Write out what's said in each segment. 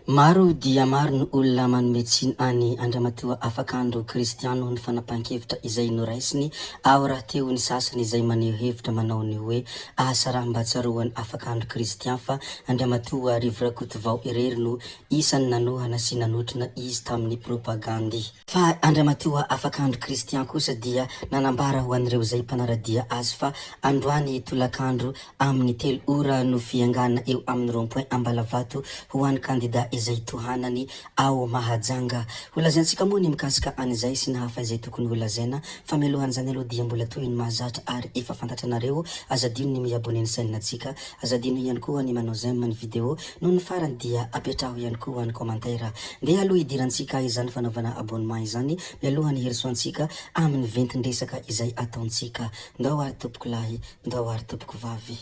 Maro dia maro ny olona manome tsiny an'i Andriamatoa Afakandro Christian noho ny fanapahan-kevitra izay noraisiny, ao rahateo ny sasany izay maneho hevitra manao ny hoe asa raha mba tsaroan'i Afakandro Christian fa Andriamatoa Rivo Rakotovao irery no isan'ny nanohana sy nanotrona izy tamin'ny propagandy. Fa Andriamatoa Afakandro Christian kosa dia nanambara ho an'ireo izay mpanara-dia azy fa androany tolakandro Amin'ny telo ora no fiangana eo amin'ny rond point Ambalavato ho an'ny kandida izay tohanany ao Mahajanga. Ho lazaintsika moa ny mikasika an'izay sy ny hafa izay tokony ho lazaina fa mialohan'izany aloha dia mbola toy ny mahazatra ary efa fantatranareo, aza adino ny mi-abonner ny chaîne-ntsika, aza adino ihany koa ny manao j'aime ny vidéo, noho ny farany dia apetraho ihany koa ny commentaire. Ndeha aloha hidirantsika izany fanaovana abonnement izany mialohan'ny hirosoantsika amin'ny ventin-dresaka izay ataontsika. Ndao ary tompokolahy Ndao ary tompoko vavy.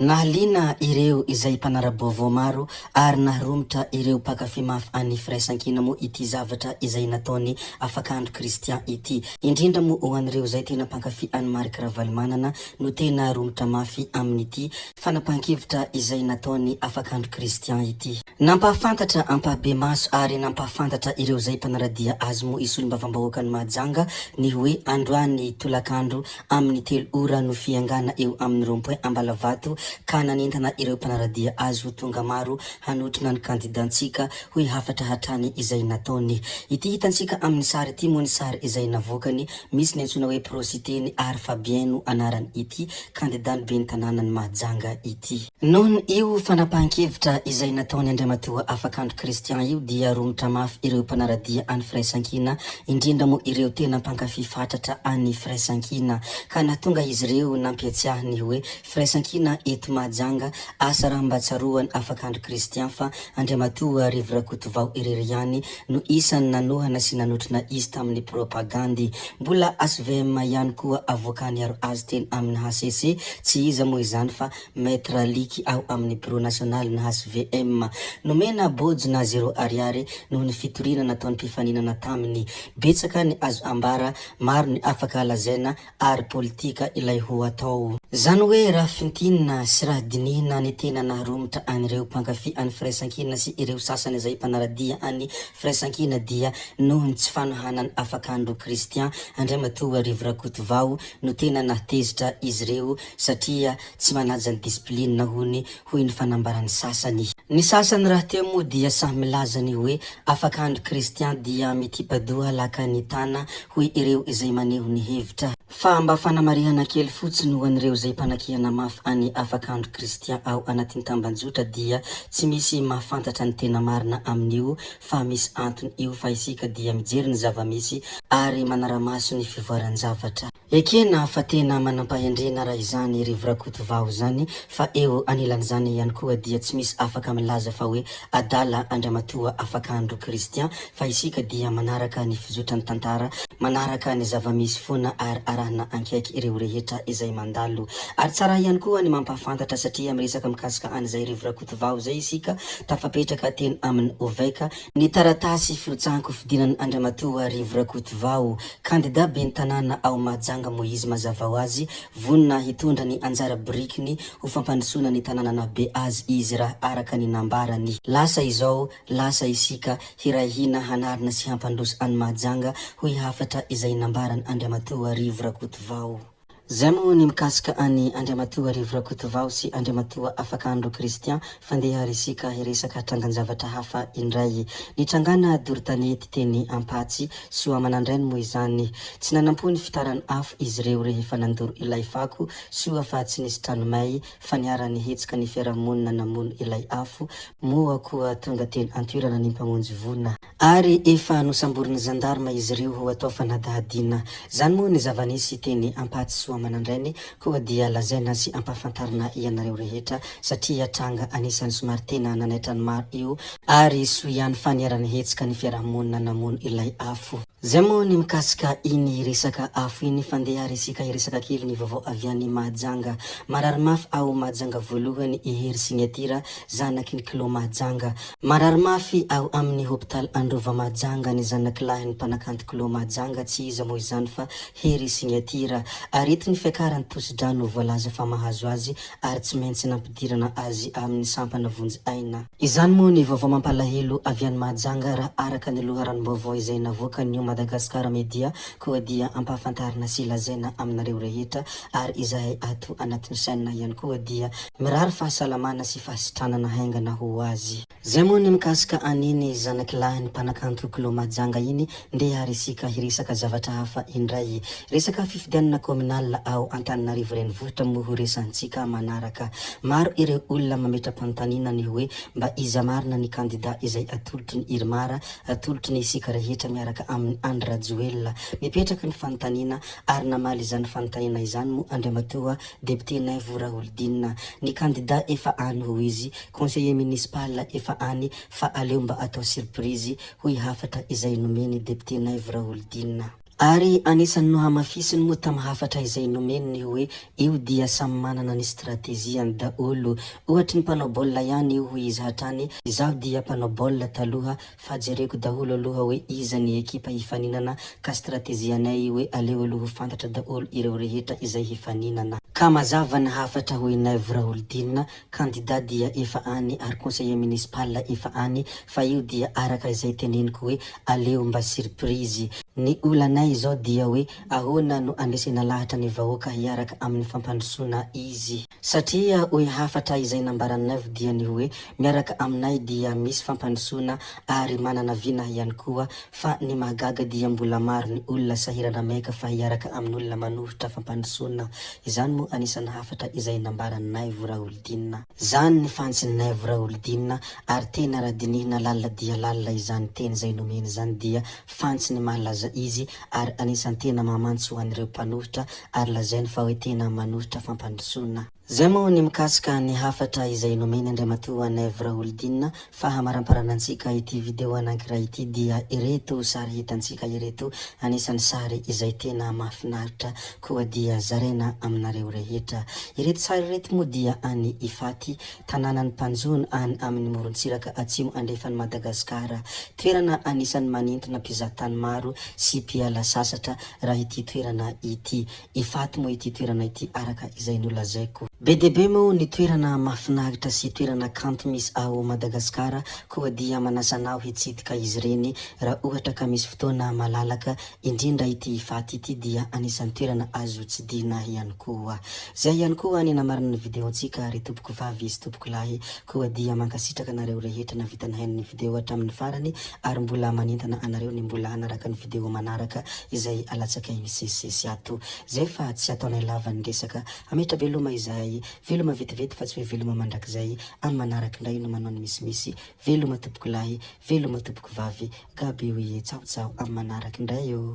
Nahaliana ireo izay mpanara-baovao maro ary naharomotra ireo mpankafy mafy an'ny firaisankina moa ity zavatra izay nataon'i Afakandro Christian ity. Indrindra moa ho an'ireo izay tena mpankafy an'i Marc Ravalomanana no tena romotra mafy amin'ity fanapahan-kevitra izay nataon'i Afakandro Christian ity. Nampahafantatra ampahibemaso ary nampahafantatra ireo izay mpanara-dia azy moa i solombavambahoakan'i Mahajanga ny hoe androany tolakandro amin'ny telo ora no fiangana eo amin'ny rond point Ambalavato ka nanentana ireo mpanara-dia azy ho tonga maro hanotrona ny kandidantsika hoy hafatra hatrany izay nataony. Ity hitantsika amin'ny sary ity moa ny sary izay navoakany misy ny antsoina hoe Prositeny ary Fabien no anarany ity kandidan'ny ben'ny tanànan'i Mahajanga ity. Noho io fanapahan-kevitra izay nataon'i Andriamatoa Afakandro Christian io dia romotra mafy ireo mpanara-dia an'ny Firaisankina, indrindra moa ireo tena mpankafy fatratra an'ny Firaisankina, ka nahatonga izy ireo nampiatsiahy ny hoe Firaisankina eto Mahajanga, asa raha mba tsaroan'i Afakandro Christian fa Andriamatoa Rivo Rakotovao irery ihany no isan'ny nanohana sy nanotrona izy tamin'ny propagandy. Mbola HVM ihany koa avocat niaro azy teny amin'ny hcc, tsy iza moa izany fa Maitre Liky ao amin'ny Bureau national-n'ny HVM. Nomena bôjo na zéro ariary noho ny fitoriana nataon'ny mpifaninana taminy. Betsaka ny azo ambara, maro ny afaka lazaina ary politika ilay ho atao. Zany hoe raha fintinina sy raha dinihina ny tena naharomotra an'ireo mpankafy an'ny firaisankina sy ireo sasany izay mpanaradia an'ny firaisankina dia noho ny tsy fanohanan'i Afakandro Christian Andriamatoa Rivo Rakotovao no tena nahatezitra izy ireo satria tsy manaja ny discipline hony hoy ny fanambaran'ny sasany. Ny sasany rahateo moa dia sahy milaza ny hoe Afakandro Christian dia mitipa-doha laka ny tana hoy ireo izay maneho ny hevitra. Fa mba fanamarihana kely fotsiny ho an'ireo izay mpanakihana mafy an'i Afakandro Christian ao anatin'ny tambanjotra dia tsy misy mahafantatra ny tena marina amin'io fa misy antony io fa isika dia mijery ny zava-misy ary manara-maso ny fivoaran-javatra. Ekena fa tena manampahendrena raha izany Rivo Rakotovao izany fa eo anilan'izany ihany koa dia tsy misy afaka milaza fa hoe adala Andriamatoa Afakandro Christian fa isika dia manaraka ny fizotran'ny tantara, manaraka ny zava-misy foana ary arahina ankaiky ireo rehetra izay mandalo. Ary tsara ihany koa ny mampahafantatra satria miresaka mikasika an'izay Rivo Rakotovao izay isika tafapetraka teny amin'ny OVEC, Ny taratasy firotsahan-kofidinan'i Andriamatoa Rivo Rakotovao, kandida ben'ny tanàna ao Mahajanga moa izy mazava ho azy, vonona hitondra ny anjara birikiny ho fampandrosoana ny tanàna nahabe azy izy raha araka ny nambarany. Lasa izao, lasa isika, hiray hina hanarina sy hampandroso an'i Mahajanga, hoy hafatra izay nambaran'i Andriamatoa Rivo Rakotovao. Zay moa ny mikasika an'i Andriamatoa Rivo Rakotovao sy Andriamatoa Afakandro Christian fa ndeha ary isika hiresaka trangan-javatra hafa indray. Nitrangana doro tanety teny Ampatsy, Soamanandrainy moa izany. Tsy nanampo ny fitaran'ny afo izy ireo rehefa nandoro ilay fako, soa fa tsy nisy trano may fa niara-nihetsika ny fiarahamonina namono ilay afo, moa koa tonga teny an-toerana ny mpamonjy voina. Ary efa nosamborin'ny zandarma izy ireo ho atao fanadihadiana. Zany moa ny zava-nisy teny Ampatsy. ramatoa aman'andrainy koa dia lazaina sy ampahafantarina ianareo rehetra satria tranga anisan'ny somary tena nanaitra ny maro io ary soa ihany fa niara-nihetsika ny fiarahamonina namono ilay afo. Zay moa ny mikasika iny resaka afo iny fa ndeha ary isika hiresaka kely ny vaovao avy any Mahajanga. Marary mafy ao Mahajanga voalohany i Hery Signature, zanaky ny Clos Mahajanga. Marary mafy ao amin'ny hopitaly Androva Mahajanga ny zanaky lahin'ny mpanakanto Clos Mahajanga, tsy iza moa izany fa Hery Signature. Aretin'ny fiakaran'ny tosi-drà no voalaza fa mahazo azy ary tsy maintsy nampidirana azy amin'ny sampana vonjy aina. Izany moa ny vaovao mampalahelo avy any Mahajanga raha araka ny loharanom-baovao izay navoakan'ny New Madagascar Media koa dia ampahafantarina sy lazaina aminareo rehetra ary izahay ato anatin'ny chaîne ihany koa dia mirary fahasalamana sy fahasitranana haingana ho azy. Zay moa ny mikasika an'iny zanaky lahin'ny mpanakanto Clos Mahajanga iny, ndeha ary isika hiresaka zavatra hafa indray. Resaka fifidianana kaominalina ao Antananarivo renivohitra moa ho resahantsika manaraka. Maro ireo olona mametra-panontaniana ny hoe mba iza marina ny kandida izay atolotry ny Irmar, atolotry ny isika rehetra miaraka amin'i Andry Rajoelina. Mipetraka ny fanontaniana ary namaly izany fanontaniana izany moa Andriamatoa Député Naivo Raholdina. Ny kandida efa any hoy izy, conseiller municipal efa any fa aleo mba atao surprise hoy hafatra izay nomen'i Député Naivo Raholdina. Ary anisan'ny nohamafisiny moa tam hafatra izay nomeny ny hoe io dia samy manana ny stratégie-ny daholo. Ohatry ny mpanao baolina ihany io hoy izy hatrany, izaho dia mpanao baolina taloha Fa jereko daholo aloha hoe iza ny ekipa hifaninana ka stratégie-anay io hoe aleo aloha ho fantatra daholo ireo rehetra izay hifaninana. Ka mazava ny hafatra hoy Naivo Raholdina, candidat dia efa any ary conseiller municipal efa any fa io dia araka izay teneniko hoe aleo mba surprise. Ny olanay izao dia hoe ahoana no andresena lahatra ny vahoaka hiaraka amin'ny fampandrosoana izy. Satria hoy hafatra izay nambaran'i Naivo dia ny hoe miaraka aminay dia misy fampandrosoana ary manana vina ihany koa fa ny mahagaga dia mbola maro ny olona sahirana maika fa hiaraka amin'olona manohitra fampandrosoana. Izany moa anisan'ny hafatra izay nambaran'i Naivo Raholdina. Zany ny fantsin'i Naivo Raholdina ary tena raha dinihina lalina dia lalina izany teny izay nomeny izany dia fantsiny mahalaza izy ary anisan'ny tena mamantso ho an'ireo mpanohitra ary lazainy fa hoe tena manohitra fampandrosoana. Zay moa ny mikasika ny hafatra izay nomeny Andriamatoa Naivo Raholdina fa hamaramparana antsika ity video anankiray ity dia ireto sary hitantsika ireto anisan'ny sary izay tena mahafinaritra koa dia zaraina aminareo rehetra. Ireto sary ireto moa dia any Ifaty, tanànan'ny mpanjono any amin'ny morontsiraka atsimo andrefan'i Madagasikara. Toerana anisan'ny manintona mpizahatany maro sy mpiala sasatra raha ity toerana ity. Ifaty moa ity toerana ity araka izay nolazaiko. Be dia be moa ny toerana mahafinaritra sy toerana kanto misy ao Madagasikara koa dia manasa anao hitsidika izy ireny raha ohatra ka misy fotoana malalaka, indrindra ity Ifaty ity dia anisan'ny toerana azo tsidihina ihany koa. Zay ihany koa ny namarana ny video-ntsika ry tompoko vavy sy tompoko lahy koa dia mankasitraka anareo rehetra navita nihaino ny video hatramin'ny farany ary mbola manentana anareo ny mbola hanaraka ny video manaraka izay alatsakay misesisesy ato. Zay fa tsy ataonay lava ny resaka. Hametra-beloma izahay. Veloma vetivety fa tsy hoe veloma mandrakizay. Amin'ny manaraka indray no manao ny misimisy. Veloma tompoko lahy. Veloma tompoko vavy. Gaby oie. Tsaho tsaho amin'ny manaraka indray ô.